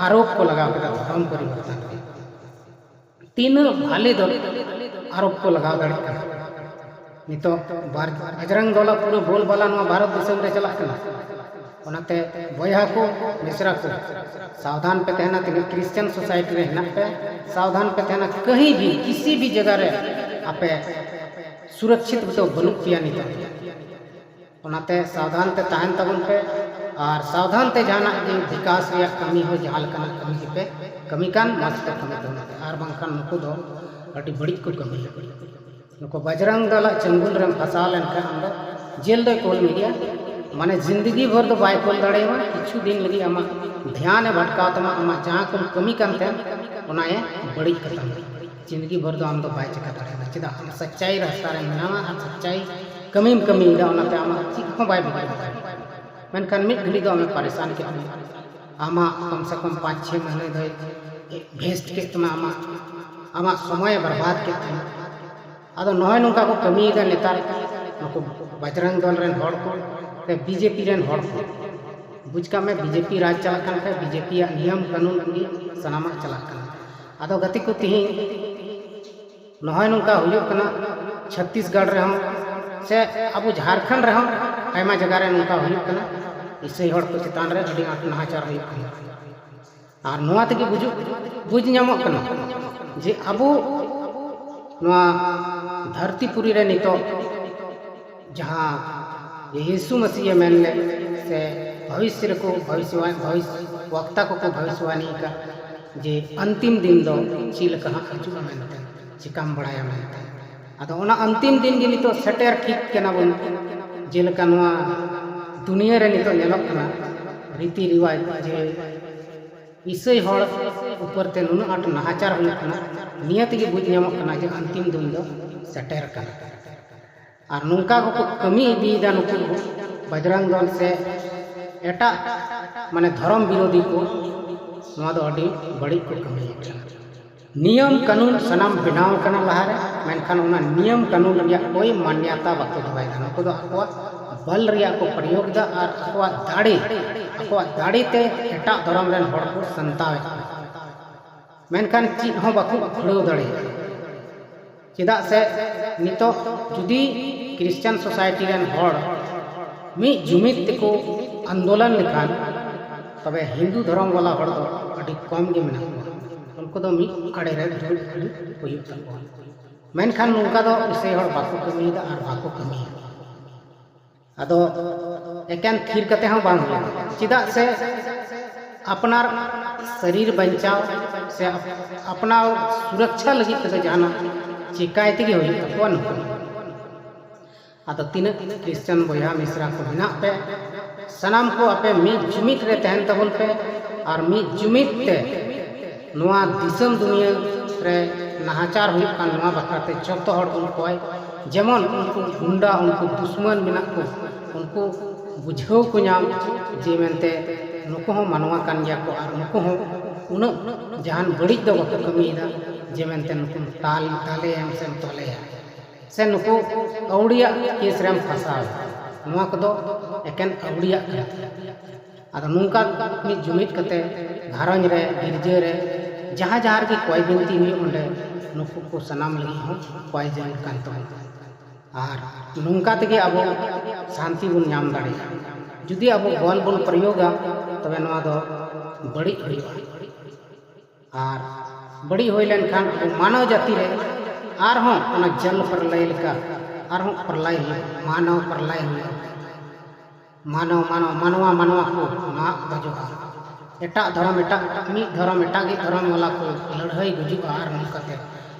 ᱟᱨᱳᱯ ᱠᱚ ᱞᱟᱜᱟᱣ ᱠᱮᱫᱟ ᱫᱷᱚᱨᱚᱢ ᱯᱚᱨᱤᱵᱚᱨᱛᱚᱱ ᱨᱮ᱾ ᱛᱤᱱᱟᱹᱜ ᱵᱷᱟᱞᱮ ᱫᱚ ᱟᱨᱳᱯ ᱠᱚ ᱞᱟᱜᱟᱣ ᱫᱟᱲᱮᱭᱟᱜ ᱠᱟᱱᱟ᱾ ᱱᱤᱛᱚᱜ ᱵᱟᱨ ᱵᱟᱡᱽᱨᱟᱝ ᱫᱚᱞᱟ ᱯᱩᱨᱟᱹ ᱵᱳᱞ ᱵᱟᱞᱟ ᱱᱚᱣᱟ ᱵᱷᱟᱨᱚᱛ ᱫᱤᱥᱚᱢ ᱨᱮ ᱪᱟᱞᱟᱜ ᱠᱟᱱᱟ᱾ ᱚᱱᱟᱛᱮ ᱵᱚᱭᱦᱟ ᱠᱚ, ᱢᱤᱥᱨᱟ ᱠᱚ, ᱥᱟᱵᱫᱷᱟᱱ ᱯᱮ ᱛᱟᱦᱮᱱᱟ᱾ ᱛᱤᱱᱟᱹᱜ ᱠᱨᱤᱥᱪᱤᱭᱟᱱ ᱥᱳᱥᱟᱭᱴᱤ ᱨᱮ ᱦᱮᱱᱟᱜ ᱯᱮ, ᱥᱟᱵᱫᱷᱟᱱ ᱯᱮ ᱛᱟᱦᱮᱱᱟ᱾ ᱠᱟᱹᱦᱤ ᱵᱷᱤ ᱠᱤᱥᱤ ᱵᱷᱤ ᱡᱟᱭᱜᱟ ᱨᱮ ᱟᱯᱮ ᱥᱩᱨᱚᱠᱪᱷᱤᱛ ᱫᱚ ᱵᱟᱹᱱᱩᱜ ᱯᱮᱭᱟ ᱱᱤᱛᱚᱜ᱾ ᱚᱱᱟᱛᱮ ᱥᱟᱵᱫᱷᱟᱱ ᱛᱮ ᱛᱟᱦᱮᱱ ᱛᱟᱵᱚᱱ ᱯᱮ ᱟᱨ ᱥᱟᱵᱫᱷᱟᱱ ᱛᱮ ᱡᱟᱦᱟᱱᱟᱜ ᱜᱮ ᱵᱤᱠᱟᱥ ᱨᱮᱭᱟᱜ ᱠᱟᱹᱢᱤ ᱦᱚᱸ ᱡᱟᱦᱟᱸ ᱞᱮᱠᱟᱱᱟᱜ ᱠᱟᱹᱢᱤ ᱜᱮᱯᱮ ᱠᱟᱹᱢᱤ ᱠᱟᱱ, ᱢᱚᱡᱽ ᱛᱮ ᱠᱟᱹᱢᱤ ᱛᱟᱵᱚᱱ ᱯᱮ᱾ ᱟᱨ ᱵᱟᱝᱠᱷᱟᱱ ᱱᱩᱠᱩ ᱫᱚ ᱟᱹᱰᱤ ᱵᱟᱹᱲᱤᱡ ᱠᱚ ᱠᱟᱹᱢᱤᱭᱟ᱾ ᱱᱩᱠᱩ ᱵᱟᱡᱽᱨᱟᱝ ᱫᱟᱞᱟᱜ ᱪᱟᱹᱝᱜᱩᱞ ᱨᱮᱢ ᱯᱷᱟᱥᱟᱣ ᱞᱮᱱᱠᱷᱟᱱ ᱟᱢ ᱫᱚ ᱡᱮᱞ ᱫᱚᱭ ᱠᱳᱞ ᱢᱮᱜᱮᱭᱟ᱾ ᱢᱟᱱᱮ ᱡᱤᱱᱫᱮᱜᱤ ᱵᱷᱳᱨ ᱫᱚ ᱵᱟᱭ ᱠᱳᱞ ᱫᱟᱲᱮᱭᱟᱢᱟ, ᱠᱤᱪᱷᱩ ᱫᱤᱱ ᱞᱟᱹᱜᱤᱫ ᱟᱢᱟᱜ ᱫᱷᱮᱭᱟᱱᱮ ᱵᱷᱟᱴᱠᱟᱣ ᱛᱟᱢᱟ, ᱟᱢᱟᱜ ᱡᱟᱦᱟᱸ ᱠᱚᱢ ᱠᱟᱹᱢᱤ ᱠᱟᱱ ᱛᱟᱦᱮᱸᱱ ᱚᱱᱟᱭᱮ ᱵᱟᱹᱲᱤᱡ ᱠᱟᱛᱟᱢᱟ᱾ ᱡᱤᱱᱫᱮᱜᱤ ᱵᱷᱳᱨ ᱫᱚ ᱟᱢ ᱫᱚ ᱵᱟᱭ ᱪᱤᱠᱟ ᱫᱟᱲᱮᱭᱟᱢᱟ᱾ ᱪᱮᱫᱟᱜ? ᱟᱢ ᱥᱟᱪᱪᱟᱭ ᱨᱟᱥᱛᱟ ᱨᱮ ᱢᱮᱱᱟᱢᱟ ᱟᱨ ᱥᱟᱪᱪᱟᱭ ᱠᱟᱹᱢᱤᱢ ᱠᱟᱹᱢᱤᱭᱮᱫᱟ, ᱚᱱᱟᱛᱮ ᱟᱢᱟᱜ ᱪᱮᱫ ᱦᱚᱸ ᱵᱟᱭ ᱵᱤᱜᱽᱲᱟᱹᱜ ᱛᱟᱢᱟ᱾ ᱢᱮᱱᱠᱷᱟᱱ ᱢᱤᱫ ᱜᱷᱟᱹᱲᱤ ᱫᱚ ᱟᱢᱮ ᱯᱟᱨᱮᱥᱟᱱ ᱠᱮᱫ ᱢᱮᱭᱟ, ᱟᱢᱟᱜ ᱠᱚᱢ ᱥᱮ ᱠᱚᱢ ᱯᱟᱸᱪ ᱪᱷᱚᱭ ᱢᱟᱹᱦᱱᱟᱹ ᱫᱚᱭ ᱵᱷᱮᱥᱴ ᱠᱮᱫ ᱛᱟᱢᱟ, ᱟᱢᱟᱜ ᱟᱢᱟᱜ ᱥᱚᱢᱚᱭᱮ ᱵᱟᱨᱵᱟᱫ ᱠᱮᱫ ᱛᱟᱢᱟ᱾ ᱟᱫᱚ ᱱᱚᱜᱼᱚᱭ ᱱᱚᱝᱠᱟ ᱠᱚ ᱠᱟᱹᱢᱤᱭᱮᱫᱟ ᱱᱮᱛᱟᱨ ᱱᱩᱠᱩ ᱵᱟᱡᱽᱨᱟᱝ ᱫᱚᱞ ᱨᱮᱱ ᱦᱚᱲ ᱠᱚ ᱥᱮ ᱵᱤᱡᱮᱯᱤ ᱨᱮᱱ ᱦᱚᱲ ᱠᱚ᱾ ᱵᱩᱡᱽ ᱠᱟᱜ ᱢᱮ, ᱵᱤᱡᱮᱯᱤ ᱨᱟᱡᱽ ᱪᱟᱞᱟᱜ ᱠᱟᱱ ᱠᱷᱟᱡ ᱵᱤᱡᱮᱯᱤᱭᱟᱜ ᱱᱤᱭᱚᱢ ᱠᱟᱹᱱᱩᱱ ᱜᱮ ᱥᱟᱱᱟᱢᱟᱜ ᱪᱟᱞᱟᱜ ᱠᱟᱱᱟ᱾ ᱟᱫᱚ ᱜᱟᱛᱮ ᱠᱚ, ᱛᱤᱦᱤᱧ ᱱᱚᱜᱼᱚᱭ ᱱᱚᱝᱠᱟ ᱦᱩᱭᱩᱜ ᱠᱟᱱᱟ ᱪᱷᱚᱛᱛᱤᱥᱜᱚᱲ ᱨᱮᱦᱚᱸ ᱥᱮ ᱟᱵᱚ ᱡᱷᱟᱲᱠᱷᱚᱸᱰ ᱨᱮᱦᱚᱸ ᱟᱭᱢᱟ ᱡᱟᱭᱜᱟ ᱨᱮ ᱱᱚᱝᱠᱟ ᱦᱩᱭᱩᱜ ᱠᱟᱱᱟ᱾ ᱤᱥᱟᱹᱭ ᱦᱚᱲ ᱠᱚ ᱪᱮᱛᱟᱱ ᱨᱮ ᱟᱹᱰᱤ ᱟᱸᱴ ᱱᱟᱦᱟᱪᱟᱨ ᱦᱩᱭᱩᱜ ᱠᱟᱱᱟ᱾ ᱟᱨ ᱱᱚᱣᱟ ᱛᱮᱜᱮ ᱵᱩᱡᱩᱜ ᱵᱩᱡᱽ ᱧᱟᱢᱚᱜ ᱠᱟᱱᱟ ᱡᱮ ᱟᱵᱚ ᱱᱚᱣᱟ ᱫᱷᱟᱹᱨᱛᱤ ᱯᱩᱨᱤ ᱨᱮ ᱱᱤᱛᱚᱜ ᱡᱟᱦᱟᱸ ᱡᱮ ᱭᱤᱥᱩ ᱢᱟᱹᱥᱤᱦ ᱮ ᱢᱮᱱ ᱞᱮᱫ ᱥᱮ ᱵᱷᱚᱵᱤᱥᱥᱚ ᱨᱮᱠᱚ ᱵᱷᱚᱵᱤᱥᱥᱚᱵᱟᱭ ᱵᱷᱚᱵᱤᱥ ᱵᱚᱠᱛᱟ ᱠᱚᱠᱚ ᱵᱷᱟᱵᱤᱥᱣᱟᱱᱤ ᱟᱠᱟᱫ ᱡᱮ ᱚᱱᱛᱤᱢ ᱫᱤᱱ ᱫᱚ ᱪᱮᱫ ᱞᱮᱠᱟ ᱦᱟᱸᱜ ᱦᱤᱡᱩᱜᱼᱟ ᱢᱮᱱᱛᱮ, ᱪᱤᱠᱟᱢ ᱵᱟᱲᱟᱭᱟ ᱢᱮᱱᱛᱮ᱾ ᱟᱫᱚ ᱚᱱᱟ ᱚᱱᱛᱤᱢ ᱫᱤᱱ ᱜᱮ ᱱᱤᱛᱚᱜ ᱥᱮᱴᱮᱨ ᱴᱷᱤᱠ ᱠᱟᱱᱟ ᱵᱚᱱ᱾ ᱡᱮᱞᱮᱠᱟ ᱱᱚᱣᱟ ᱫᱩᱱᱤᱭᱟᱹ ᱨᱮ ᱱᱤᱛᱚᱜ ᱧᱮᱞᱚᱜ ᱠᱟᱱᱟ ᱨᱤᱛᱤ ᱨᱮᱣᱟᱡᱽ ᱡᱮ ᱤᱥᱟᱹᱭ ᱦᱚᱲ ᱩᱯᱚᱨ ᱛᱮ ᱱᱩᱱᱟᱹᱜ ᱟᱸᱴ ᱱᱟᱦᱟᱪᱟᱨ ᱦᱩᱭᱩᱜ ᱠᱟᱱᱟ, ᱱᱤᱭᱟᱹ ᱛᱮᱜᱮ ᱵᱩᱡᱽ ᱧᱟᱢᱚᱜ ᱠᱟᱱᱟ ᱡᱮ ᱚᱱᱛᱤᱢ ᱫᱤᱱ ᱫᱚ ᱥᱮᱴᱮᱨ ᱠᱟᱱᱟ᱾ ᱟᱨ ᱱᱚᱝᱠᱟ ᱜᱮᱠᱚ ᱠᱟᱹᱢᱤ ᱤᱫᱤᱭᱮᱫᱟ ᱱᱩᱠᱩ ᱵᱚᱡᱽᱨᱚᱝ ᱫᱚᱞ ᱥᱮ ᱮᱴᱟᱜ ᱢᱟᱱᱮ ᱫᱷᱚᱨᱚᱢ ᱵᱤᱨᱳᱫᱷᱤ ᱠᱚ᱾ ᱱᱚᱣᱟ ᱫᱚ ᱟᱹᱰᱤ ᱵᱟᱹᱲᱤᱡ ᱠᱚ ᱠᱟᱹᱢᱤᱭᱮᱫ ᱠᱟᱱᱟ᱾ ᱱᱤᱭᱚᱢ ᱠᱟᱹᱱᱩᱱ ᱥᱟᱱᱟᱢ ᱵᱮᱱᱟᱣ ᱠᱟᱱᱟ ᱞᱟᱦᱟᱨᱮ, ᱢᱮᱱᱠᱷᱟᱱ ᱚᱱᱟ ᱱᱤᱭᱚᱢ ᱠᱟᱹᱱᱩᱱ ᱨᱮᱭᱟᱜ ᱠᱳᱭ ᱢᱟᱱᱭᱟᱛᱟ ᱵᱟᱠᱚ ᱫᱚᱦᱚᱭᱮᱫᱟ᱾ ᱱᱩᱠᱩ ᱫᱚ ᱟᱠᱚᱣᱟᱜ ᱵᱚᱞ ᱨᱮᱭᱟᱜ ᱠᱚ ᱯᱨᱚᱭᱳᱜᱽ ᱮᱫᱟ ᱟᱨ ᱟᱠᱚᱣᱟᱜ ᱫᱟᱲᱮ, ᱟᱠᱚᱣᱟᱜ ᱫᱟᱲᱮ ᱛᱮ ᱮᱴᱟᱜ ᱫᱷᱚᱨᱚᱢ ᱨᱮᱱ ᱦᱚᱲ ᱠᱚ ᱥᱟᱱᱛᱟᱣᱮᱫ ᱠᱚᱣᱟ, ᱢᱮᱱᱠᱷᱟᱱ ᱪᱮᱫ ᱦᱚᱸ ᱵᱟᱠᱚ ᱠᱷᱩᱲᱟᱹᱣ ᱫᱟᱲᱮᱭᱟᱜᱼᱟ᱾ ᱪᱮᱫᱟᱜ ᱥᱮ ᱱᱤᱛᱚᱜ ᱡᱩᱫᱤ ᱠᱨᱤᱥᱪᱟᱱ ᱥᱳᱥᱟᱭᱴᱤ ᱨᱮᱱ ᱦᱚᱲ ᱢᱤᱫ ᱡᱩᱢᱤᱫ ᱛᱮᱠᱚ ᱟᱱᱫᱳᱞᱚᱱ ᱞᱮᱠᱷᱟᱱ, ᱛᱚᱵᱮ ᱦᱤᱱᱫᱩ ᱫᱷᱚᱨᱚᱢ ᱵᱟᱞᱟ ᱦᱚᱲ ᱫᱚ ᱟᱹᱰᱤ ᱠᱚᱢ ᱜᱮ ᱢᱮᱱᱟᱜ ᱠᱚᱣᱟ᱾ ᱩᱱᱠᱩ ᱫᱚ ᱢᱤᱫ ᱟᱲᱮ ᱨᱮ ᱫᱩᱲᱩᱵ ᱫᱩᱲᱩᱵ ᱦᱩᱭᱩᱜ ᱛᱟᱠᱚᱣᱟ᱾ ᱢᱮᱱᱠᱷᱟᱱ ᱱᱚᱝᱠᱟ ᱫᱚ ᱤᱥᱟᱹᱭ ᱦᱚᱲ ᱵᱟᱠᱚ ᱠᱟᱹᱢᱤᱭᱮᱫᱟ ᱟᱨ ᱵᱟᱠᱚ ᱠᱟᱹᱢᱤᱭᱟ᱾ ᱟᱫᱚ ᱮᱠᱮᱱ ᱛᱷᱤᱨ ᱠᱟᱛᱮ ᱦᱚᱸ ᱵᱟᱝ ᱦᱩᱭᱩᱜᱼᱟ᱾ ᱪᱮᱫᱟᱜ ᱥᱮ ᱟᱯᱱᱟᱨ ᱥᱟᱨᱤᱨ ᱵᱟᱧᱪᱟᱣ ᱥᱮ ᱟᱯᱱᱟᱨ ᱥᱩᱨᱚᱠᱪᱷᱟ ᱞᱟᱹᱜᱤᱫ ᱛᱮᱫᱚ ᱡᱟᱦᱟᱱᱟᱜ ᱪᱮᱠᱟᱭ ᱛᱮᱜᱮ ᱦᱩᱭᱩᱜ ᱛᱟᱠᱚᱣᱟ ᱱᱩᱠᱩ᱾ ᱟᱫᱚ ᱛᱤᱱᱟᱹᱜ ᱠᱨᱤᱥᱪᱟᱱ ᱵᱚᱭᱦᱟ ᱢᱤᱥᱨᱟ ᱠᱚ ᱢᱮᱱᱟᱜ ᱯᱮ, ᱥᱟᱱᱟᱢ ᱠᱚ ᱟᱯᱮ ᱢᱤᱫ ᱡᱩᱢᱤᱫ ᱨᱮ ᱛᱟᱦᱮᱱ ᱛᱟᱵᱚᱱ ᱯᱮ ᱟᱨ ᱢᱤᱫ ᱡᱩᱢᱤᱫ ᱛᱮ ᱱᱚᱣᱟ ᱫᱤᱥᱚᱢ ᱫᱩᱱᱤᱭᱟᱹ ᱨᱮ ᱱᱟᱦᱟᱪᱟᱨ ᱦᱩᱭᱩᱜ ᱠᱟᱱ ᱱᱚᱣᱟ ᱵᱟᱠᱷᱨᱟ ᱛᱮ ᱡᱚᱛᱚ ᱦᱚᱲ ᱵᱚᱱ ᱠᱚᱭ, ᱡᱮᱢᱚᱱ ᱩᱱᱠᱩ ᱜᱩᱱᱰᱟ, ᱩᱱᱠᱩ ᱫᱩᱥᱢᱟᱹᱱ ᱢᱮᱱᱟᱜ ᱠᱚ, ᱩᱱᱠᱩ ᱵᱩᱡᱷᱟᱹᱣ ᱠᱚ ᱧᱟᱢ ᱡᱮ ᱢᱮᱱᱛᱮ ᱱᱩᱠᱩ ᱦᱚᱸ ᱢᱟᱱᱣᱟ ᱠᱟᱱ ᱜᱮᱭᱟ ᱠᱚ ᱟᱨ ᱱᱩᱠᱩ ᱦᱚᱸ ᱩᱱᱟᱹᱜ ᱡᱟᱦᱟᱱ ᱵᱟᱹᱲᱤᱡ ᱫᱚ ᱵᱟᱠᱚ ᱠᱟᱹᱢᱤᱭᱮᱫᱟ ᱡᱮ ᱢᱮᱱᱛᱮ ᱱᱩᱠᱩᱢ ᱴᱟᱞ ᱫᱟᱞᱮᱭᱟᱢ ᱥᱮᱢ ᱛᱚᱞᱮᱭᱟ ᱥᱮ ᱱᱩᱠᱩ ᱟᱹᱣᱲᱤᱭᱟᱜ ᱠᱮᱥ ᱨᱮᱢ ᱯᱷᱟᱸᱥᱟᱣ᱾ ᱱᱚᱣᱟ ᱠᱚᱫᱚ ᱮᱠᱮᱱ ᱟᱹᱣᱲᱤᱭᱟᱜ ᱠᱟᱱᱟ᱾ ᱟᱫᱚ ᱱᱚᱝᱠᱟ ᱢᱤᱫ ᱡᱩᱢᱤᱫ ᱠᱟᱛᱮ ᱜᱷᱟᱨᱚᱸᱡᱽ ᱨᱮ, ᱜᱤᱨᱡᱟᱹ ᱨᱮ, ᱡᱟᱦᱟᱸ ᱡᱟᱦᱟᱸ ᱨᱮᱜᱮ ᱠᱚᱭ ᱵᱤᱱᱛᱤ ᱦᱩᱭᱩᱜ, ᱚᱸᱰᱮ ᱱᱩᱠᱩ ᱠᱚ ᱥᱟᱱᱟᱢ ᱞᱟᱹᱜᱤᱫ ᱦᱚᱸ ᱠᱚᱭ ᱡᱟᱹᱨᱩᱲ ᱠᱟᱱ ᱛᱟᱵᱚᱱᱟ᱾ ᱟᱨ ᱱᱚᱝᱠᱟ ᱛᱮᱜᱮ ᱟᱵᱚ ᱥᱟᱱᱛᱤ ᱵᱚᱱ ᱧᱟᱢ ᱫᱟᱲᱮᱭᱟᱜᱼᱟ᱾ ᱡᱩᱫᱤ ᱟᱵᱚ ᱵᱚᱞ ᱵᱚᱱ ᱯᱨᱚᱭᱳᱜᱟ, ᱛᱚᱵᱮ ᱱᱚᱣᱟ ᱫᱚ ᱵᱟᱹᱲᱤᱡ ᱦᱩᱭᱩᱜᱼᱟ᱾ ᱟᱨ ᱵᱟᱹᱲᱤᱡ ᱦᱩᱭ ᱞᱮᱱᱠᱷᱟᱱ ᱟᱵᱚ ᱢᱟᱱᱚᱣ ᱡᱟᱹᱛᱤ ᱨᱮ ᱟᱨᱦᱚᱸ ᱚᱱᱟ ᱡᱚᱞ ᱯᱨᱚᱞᱚᱭ ᱞᱮᱠᱟ ᱟᱨᱦᱚᱸ ᱯᱨᱚᱞᱚᱭ ᱦᱩᱭᱩᱜᱼᱟ, ᱢᱟᱱᱚᱣ ᱯᱨᱚᱞᱚᱭ ᱦᱩᱭᱩᱜᱼᱟ᱾ ᱢᱟᱱᱚᱣ, ᱢᱟᱱᱚᱣ, ᱢᱟᱱᱣᱟ, ᱢᱟᱱᱣᱟ ᱠᱚ ᱢᱟᱜ ᱵᱟᱡᱚᱜᱼᱟ᱾ ᱮᱴᱟᱜ ᱫᱷᱚᱨᱚᱢ ᱮᱴᱟᱜ ᱢᱤᱫ ᱫᱷᱚᱨᱚᱢ ᱮᱴᱟᱜᱤᱡ ᱫᱷᱚᱨᱚᱢ ᱵᱟᱞᱟ ᱠᱚ ᱞᱟᱹᱲᱦᱟᱹᱭ ᱜᱩᱡᱩᱜᱼᱟ ᱟᱨ ᱱᱚᱝᱠᱟᱛᱮ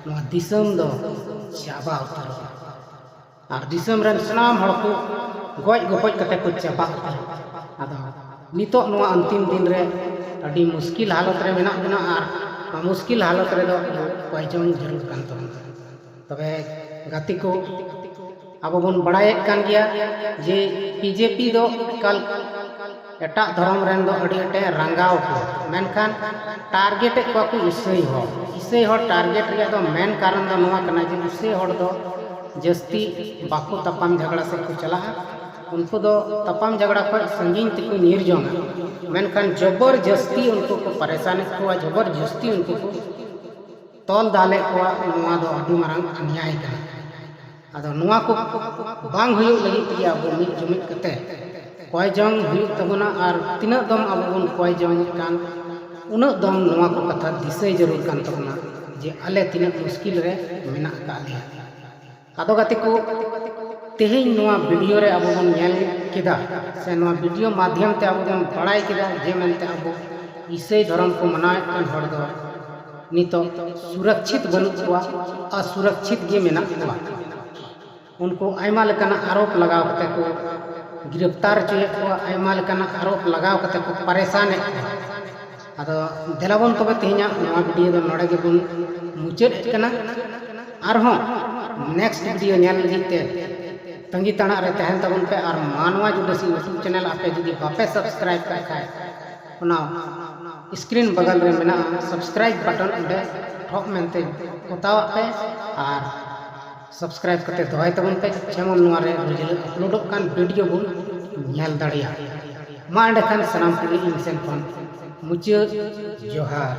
ᱱᱚᱣᱟ ᱫᱤᱥᱚᱢ ᱫᱚ ᱪᱟᱵᱟ ᱩᱛᱟᱹᱨᱚᱜᱼᱟ᱾ ᱟᱨ ᱫᱤᱥᱚᱢ ᱨᱮᱱ ᱥᱟᱱᱟᱢ ᱦᱚᱲ ᱠᱚ ᱜᱚᱡ ᱜᱚᱯᱚᱡ ᱠᱟᱛᱮ ᱠᱚ ᱪᱟᱵᱟ ᱩᱛᱟᱹᱨᱚᱜᱼᱟ᱾ ᱟᱫᱚ ᱱᱤᱛᱚᱜ ᱱᱚᱣᱟ ᱟᱱᱛᱤᱢ ᱫᱤᱱ ᱨᱮ ᱟᱹᱰᱤ ᱢᱩᱥᱠᱤᱞ ᱦᱟᱞᱚᱛ ᱨᱮ ᱢᱮᱱᱟᱜ ᱵᱚᱱᱟ ᱟᱨ ᱱᱚᱣᱟ ᱢᱩᱥᱠᱤᱞ ᱦᱟᱞᱚᱛ ᱨᱮᱫᱚ ᱟᱵᱚ ᱠᱚᱭ ᱡᱚᱝ ᱡᱟᱹᱨᱩᱲ ᱠᱟᱱ ᱛᱟᱵᱚᱱᱟ᱾ ᱛᱚᱵᱮ ᱜᱟᱛᱮ ᱠᱚ, ᱟᱵᱚ ᱵᱚᱱ ᱵᱟᱲᱟᱭᱮᱫ ᱠᱟᱱ ᱜᱮᱭᱟ ᱡᱮ ᱵᱤᱡᱮᱯᱤ ᱫᱚ ᱮᱠᱟᱞ ᱮᱴᱟᱜ ᱫᱷᱚᱨᱚᱢ ᱨᱮᱱ ᱫᱚ ᱟᱹᱰᱤ ᱟᱸᱴᱮ ᱨᱟᱸᱜᱟᱣ ᱠᱚᱣᱟ, ᱢᱮᱱᱠᱷᱟᱱ ᱴᱟᱨᱜᱮᱴᱮᱫ ᱠᱚᱣᱟ ᱠᱚ ᱤᱥᱟᱹᱭ ᱦᱚᱲ᱾ ᱤᱥᱟᱹᱭ ᱦᱚᱲ ᱴᱟᱨᱜᱮᱴ ᱨᱮᱭᱟᱜ ᱫᱚ ᱢᱮᱱ ᱠᱟᱨᱚᱱ ᱫᱚ ᱱᱚᱣᱟ ᱠᱟᱱᱟ ᱡᱮ ᱤᱥᱟᱹᱭ ᱦᱚᱲ ᱫᱚ ᱡᱟᱹᱥᱛᱤ ᱵᱟᱠᱚ ᱛᱟᱯᱟᱢ ᱡᱷᱟᱜᱽᱲᱟ ᱥᱮᱫ ᱠᱚ ᱪᱟᱞᱟᱜᱼᱟ᱾ ᱩᱱᱠᱩ ᱫᱚ ᱛᱟᱯᱟᱢ ᱡᱷᱟᱜᱽᱲᱟ ᱠᱷᱚᱱ ᱥᱟᱺᱜᱤᱧ ᱛᱮᱠᱚ ᱧᱤᱨ ᱡᱚᱝᱟ, ᱢᱮᱱᱠᱷᱟᱱ ᱡᱚᱵᱚᱨ ᱡᱟᱹᱥᱛᱤ ᱩᱱᱠᱩ ᱠᱚ ᱯᱟᱨᱮᱥᱟᱱᱮᱫ ᱠᱚᱣᱟ, ᱡᱚᱵᱚᱨ ᱡᱟᱹᱥᱛᱤ ᱩᱱᱠᱩ ᱠᱚ ᱛᱚᱞ ᱫᱟᱞᱮᱫ ᱠᱚᱣᱟ, ᱱᱚᱣᱟ ᱫᱚ ᱟᱹᱰᱤ ᱢᱟᱨᱟᱝ ᱚᱱᱱᱭᱟᱭ ᱠᱟᱱᱟ᱾ ᱟᱫᱚ ᱱᱚᱣᱟ ᱠᱚ ᱵᱟᱝ ᱦᱩᱭᱩᱜ ᱞᱟᱹᱜᱤᱫ ᱛᱮᱜᱮ ᱟᱵᱚ ᱢᱤᱫ ᱡᱩᱢᱤᱫ ᱠᱟᱛᱮ ᱠᱚᱭ ᱡᱚᱝ ᱦᱩᱭᱩᱜ ᱛᱟᱵᱚᱱᱟ᱾ ᱟᱨ ᱛᱤᱱᱟᱹᱜ ᱫᱚᱢ ᱟᱵᱚ ᱵᱚᱱ ᱠᱚᱭ ᱡᱚᱝ ᱠᱟᱱ, ᱩᱱᱟᱹᱜ ᱫᱚᱢ ᱱᱚᱣᱟ ᱠᱚ ᱠᱟᱛᱷᱟ ᱫᱤᱥᱟᱹᱭ ᱡᱟᱹᱨᱩᱲ ᱠᱟᱱ ᱛᱟᱵᱚᱱᱟ ᱡᱮ ᱟᱞᱮ ᱛᱤᱱᱟᱹᱜ ᱢᱩᱥᱠᱤᱞ ᱨᱮ ᱢᱮᱱᱟᱜ ᱟᱠᱟᱫ ᱞᱮᱭᱟ᱾ ᱟᱫᱚ ᱜᱟᱛᱮ ᱠᱚ, ᱛᱮᱦᱮᱧ ᱱᱚᱣᱟ ᱵᱷᱤᱰᱤᱭᱳ ᱨᱮ ᱟᱵᱚ ᱵᱚᱱ ᱧᱮᱞ ᱠᱮᱫᱟ ᱥᱮ ᱱᱚᱣᱟ ᱵᱷᱤᱰᱤᱭᱳ ᱢᱟᱫᱽᱫᱷᱚᱢ ᱛᱮ ᱟᱵᱚ ᱵᱚᱱ ᱵᱟᱲᱟᱭ ᱠᱮᱫᱟ ᱡᱮ ᱢᱮᱱᱛᱮ ᱟᱵᱚ ᱤᱥᱟᱹᱭ ᱫᱷᱚᱨᱚᱢ ᱠᱚ ᱢᱟᱱᱟᱣᱮᱫ ᱠᱟᱱ ᱦᱚᱲ ᱫᱚ ᱱᱤᱛᱚᱜ ᱥᱩᱨᱚᱠᱪᱷᱤᱛ ᱵᱟᱹᱱᱩᱜ ᱠᱚᱣᱟ, ᱚᱥᱩᱨᱚᱠᱪᱷᱤᱛ ᱜᱮ ᱢᱮᱱᱟᱜ ᱠᱚᱣᱟ᱾ ᱩᱱᱠᱩ ᱟᱭᱢᱟ ᱞᱮᱠᱟᱱᱟᱜ ᱟᱨᱳᱯ ᱞᱟᱜᱟᱣ ᱠᱟᱛᱮ ᱠᱚ ᱜᱨᱮᱯᱛᱟᱨ ᱦᱚᱪᱚᱭᱮᱫ ᱠᱚᱣᱟ, ᱟᱭᱢᱟ ᱞᱮᱠᱟᱱᱟᱜ ᱟᱨᱳᱯ ᱞᱟᱜᱟᱣ ᱠᱟᱛᱮ ᱠᱚ ᱯᱟᱨᱮᱥᱟᱱᱮᱫ ᱠᱚᱣᱟ᱾ ᱟᱫᱚ ᱫᱮᱞᱟᱵᱚᱱ ᱛᱚᱵᱮ ᱛᱮᱦᱮᱧᱟᱜ ᱱᱚᱣᱟ ᱵᱷᱤᱰᱤᱭᱳ ᱫᱚ ᱱᱚᱰᱮ ᱜᱮᱵᱚᱱ ᱢᱩᱪᱟᱹᱫ ᱮᱫ ᱠᱟᱱᱟ᱾ ᱟᱨᱦᱚᱸ ᱱᱮᱠᱥᱴ ᱵᱷᱤᱰᱤᱭᱳ ᱧᱮᱞ ᱞᱟᱹᱜᱤᱫ ᱛᱮ ᱛᱟᱺᱜᱤ ᱛᱟᱲᱟᱜ ᱨᱮ ᱛᱟᱦᱮᱱ ᱛᱟᱵᱚᱱ ᱯᱮ᱾ ᱟᱨ ᱢᱟᱱᱣᱟ ᱡᱩᱰᱟᱹᱥᱤ YouTube ᱪᱮᱱᱮᱞ ᱟᱯᱮ ᱡᱩᱫᱤ ᱵᱟᱯᱮ ᱥᱟᱵᱥᱠᱨᱟᱭᱤᱵ ᱠᱟᱜ ᱠᱷᱟᱡ, ᱚᱱᱟ ᱥᱠᱨᱤᱱ ᱵᱟᱜᱟᱞ ᱨᱮ ᱢᱮᱱᱟᱜᱼᱟ ᱥᱟᱵᱥᱠᱨᱟᱭᱤᱵ ᱵᱟᱴᱚᱱ, ᱚᱸᱰᱮ ᱴᱷᱚᱯ ᱢᱮᱱᱛᱮ ᱯᱚᱛᱟᱣᱟᱜ ᱯᱮ ᱟᱨ ᱥᱟᱵᱥᱠᱨᱟᱭᱤᱵ ᱠᱟᱛᱮ ᱫᱚᱦᱚᱭ ᱛᱟᱵᱚᱱ ᱯᱮ, ᱡᱮᱢᱚᱱ ᱱᱚᱣᱟ ᱨᱮ ᱨᱳᱡᱽ ᱦᱤᱞᱳᱜ ᱟᱯᱞᱳᱰᱚᱜ ᱠᱟᱱ ᱵᱷᱤᱰᱤᱭᱳ ᱵᱚᱱ ᱧᱮᱞ ᱫᱟᱲᱮᱭᱟᱜ᱾ ᱢᱟ ᱮᱸᱰᱮᱠᱷᱟᱱ ᱥᱟᱱᱟᱢ ᱠᱚᱜᱮ ᱤᱧ ᱥᱮᱱ ᱠᱷᱚᱱ ᱢᱩᱪᱟᱹᱫ ᱡᱚᱦᱟᱨ᱾